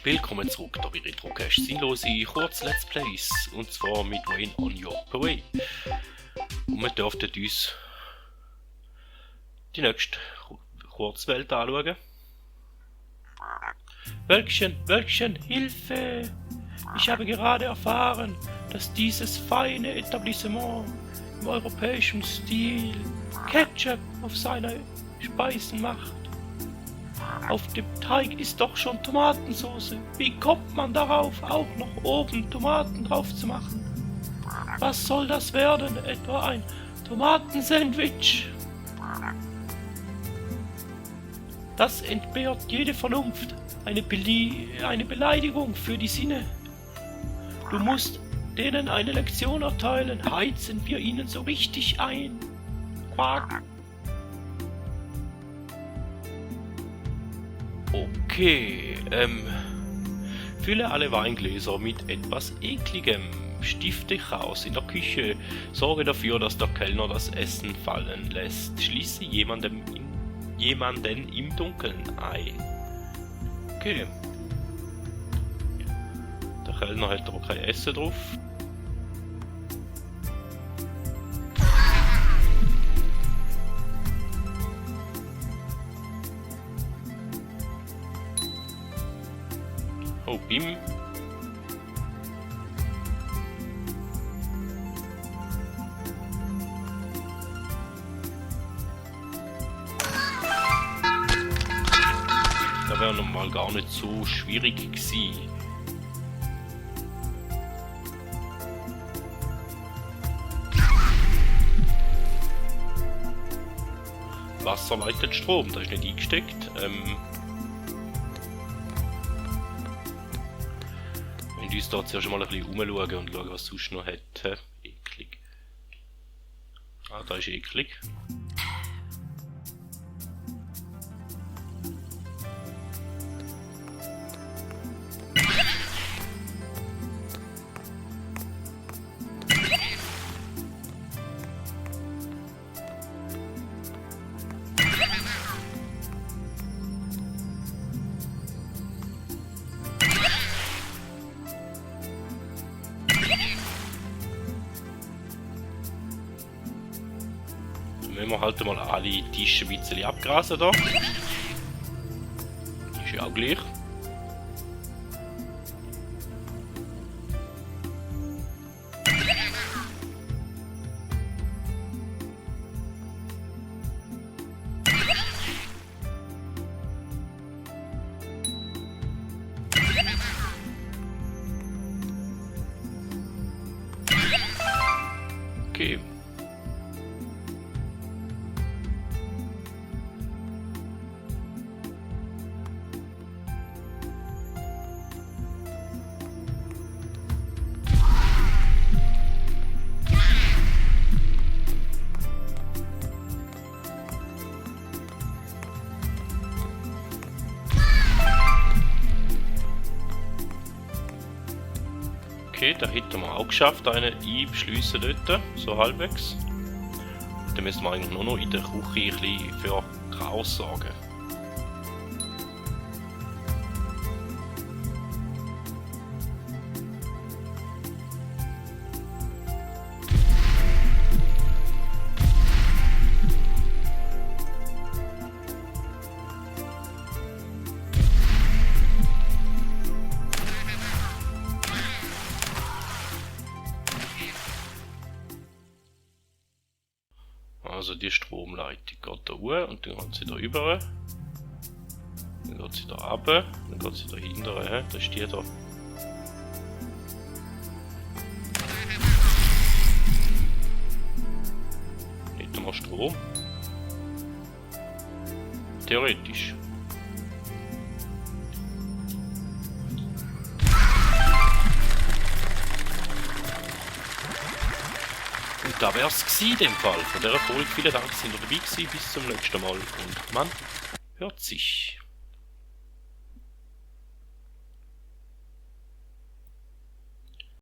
Willkommen zurück da bei Retrocast, sinnlose Kurz-Let's Plays, und zwar mit Wayne on Your Parade. Und wir dürften uns die nächste Kurzwelt anschauen. Wölkchen, Hilfe! Ich habe gerade erfahren, dass dieses feine Etablissement im europäischen Stil Ketchup auf seine Speisen macht. Auf dem Teig ist doch schon Tomatensauce. Wie kommt man darauf, auch noch oben Tomaten drauf zu machen? Was soll das werden? Etwa ein Tomatensandwich? Das entbehrt jede Vernunft. Eine Beleidigung für die Sinne. Du musst denen eine Lektion erteilen. Heizen wir ihnen so richtig ein. Quack. Okay, fülle alle Weingläser mit etwas Ekligem. Stifte Chaos in der Küche. Sorge dafür, dass der Kellner das Essen fallen lässt. Schließe jemanden im Dunkeln ein. Okay. Der Kellner hat aber kein Essen drauf. Oh, Bim. Das wäre normal gar nicht so schwierig gewesen. Wasser leitet Strom, das ist nicht eingesteckt. Und uns da zuerst mal ein bisschen umschauen und schauen, was es sonst noch hat. Eklig. Ah, da ist eklig. Wenn wir halt mal alle Tische ein bisschen abgrasen da. Ist ja auch gleich. Okay. Okay, da hätten wir auch geschafft, einen einschliessen dort, so halbwegs. Dann müssen wir eigentlich nur noch in der Küche ein bisschen für Chaos sorgen. Also die Stromleitung geht da hoch und dann geht sie da über. Dann geht sie da runter, dann geht sie da hinterher. Da ist die da. Hätten wir Strom? Theoretisch. Und da wär's gewesen, in dem Fall. Von dieser Folge vielen Dank, dass ihr dabei gewesen. Bis zum nächsten Mal und man hört sich.